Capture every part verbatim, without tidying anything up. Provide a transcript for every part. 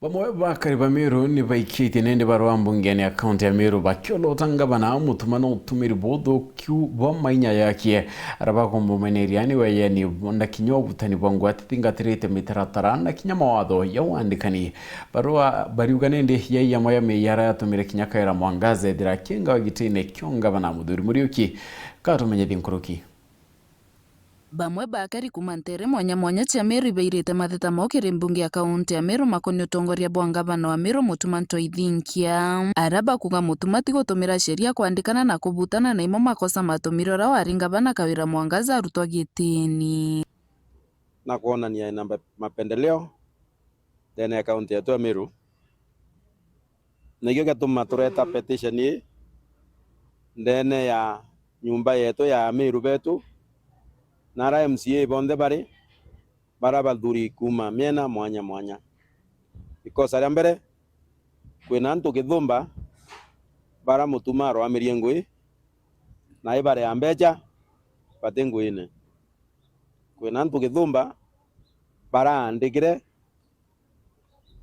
Bamwe ba akari ba Meru ni baikitie nende barua mbungene ya kaunti ya Meru bakiolota ngavana Mutuma na utumiri buthukiu bwa mainya yakie. Aria bakumbumeneria ni weyani na kinya ubutani bwa ngwati thingatirite mitaratara na kinya mawatho ya wandikani. Barua bariuga nende yai amwe ya miara yatumire kinya Kawira Mwangaza ethira akienga gitine kio ngavana Muthuri Muriuki. Katumenyethie nkuruki. Bamwe ba akari kuuma nteere mwanya mwanya cia Meru ibairite matheta mao kiri mbunge ya kaunti ya Meru makoni utongoria bwa ngavana wa Meru Mutuma M'Ethingia, aria bakuuga Mutuma ti gutumira sheria kwandikana na kubutana na imo makosa matumire uria wari ngavana Kawira Mwangaza arutwa gitini. Na kwonania ena mbe-, mapendeleo ndene ya kaunti yetu ya Meru. Na ikio giatuma tureta petition ii ndene ya nyumba yetu ya Meru betu, na ara M C A bonthe bari, bara bathuri kuuma miena mwanya mwanya. Ikosa ria mbere, kwina antu kithumba bara Mutuma arwamirie ngui, na ibarea mbecha bati nguine. Kwina antu kithumba baraandikire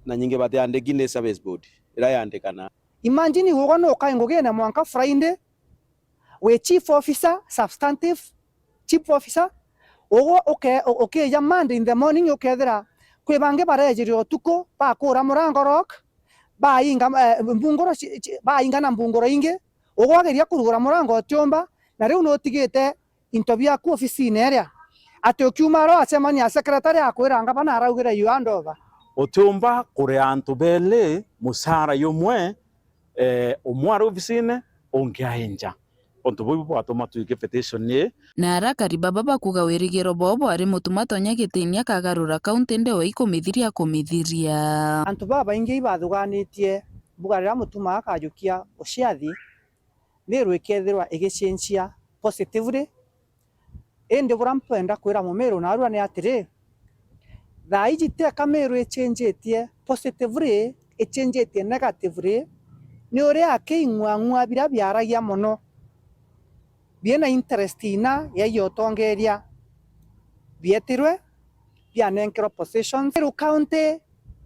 na nyingi batiandiki ni service board iria yandikana. Imagine ugwe nukai ngugine mwanka Friday wi chief officer, substantive chief officer, ugwe uke-, u-, ukija Monday in the morning ukethira kwi bangi barejire utuku bakura murango lock, bainga, eh, mbunguro ci-, ci-, bainga na mbunguro ingi, ugwe wageria kurugura murango utiumba, na riu nutigite into biaku ofisine iria. Ati ukiuma aro acemania na secretary akwira ngavana araugire you hand over. Utiumba kuria antu beli mucara yumwe, eh, umwe ari ofisine, ungi ai nja. Untu buu bwatuma twike petition ii. Na ara akari baba bakuuga wirigiro bwao bwari Mutuma tonya gitini akagarura kaunti ndi we ikumithiria akumithiria. Antu babaingi ibathuganitie mbuga riria Mutuma akajukia uciathi, Meru ikethirwa igicenjia positively. Indi buria mpenda kwira Mumiru narua ni atiri, thaa iji teka Meru icenjitie positively, icenjitie negatively, ni uria aki ing'uang'ua biria biaragia mono biina interest ina ya iotongeria bietirwe bianenkerwa positions. Meru County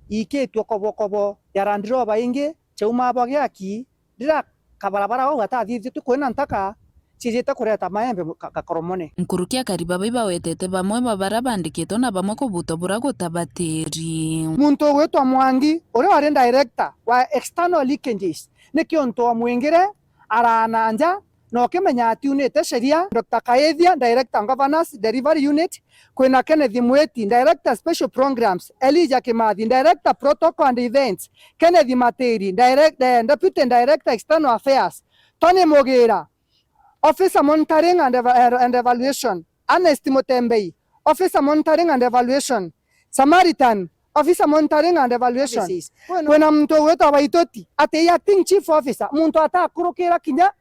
iikitwe kobokobo ya Land Rover ingi, chauma bwa giaki, rira kabarabara gau gatathithitue kwina ntaka, ciijite kureta maembe ka-, gakoromone. Nkuruki akari baba ibawetete bamwe ba baria bandikitwe na bamwe kubutwa buria gutabatiri. Muntu ugwitwa Mwangi, uria wari director wa external leakages, niki untu wa mwingire araana nja, na ukimenya atiunite sheria. Doctor Kaithia, director governance delivery unit, kwina Kenneth Mwiti, director special programs, Elijah Kimathi, director protocol and events, Kenneth Matiri, direct-, eh, deputy director external affairs, Tony Mugira, officer monitoring and eva-, eh, and evaluation, Ernest Mutembei, officer monitoring and evaluation, Samaritan, officer monitoring and evaluation. Services. Kwina muntu ugwitwa Baitoti, ati acting chief officer, muntu atakurukira kinya,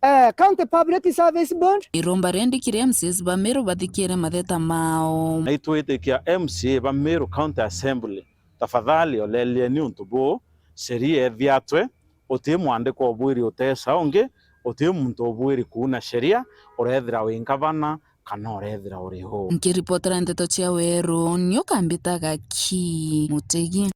eh, County Public Service Board. Iromba riendikire M C As ba Meru bathikire matheta mao. Na itwitikia M C A ba Meru County Assembly, tafadhali olelieni untu buu, sheria ethiatwe, uti mwandiko ubwiri utesa ungi, uti muntu ubwiri kuuna sheria, urethira wi ngavana, kana urethira uri uu. Nkiripotera nteto cia Weru, ni ukambitaga ki Mutegi.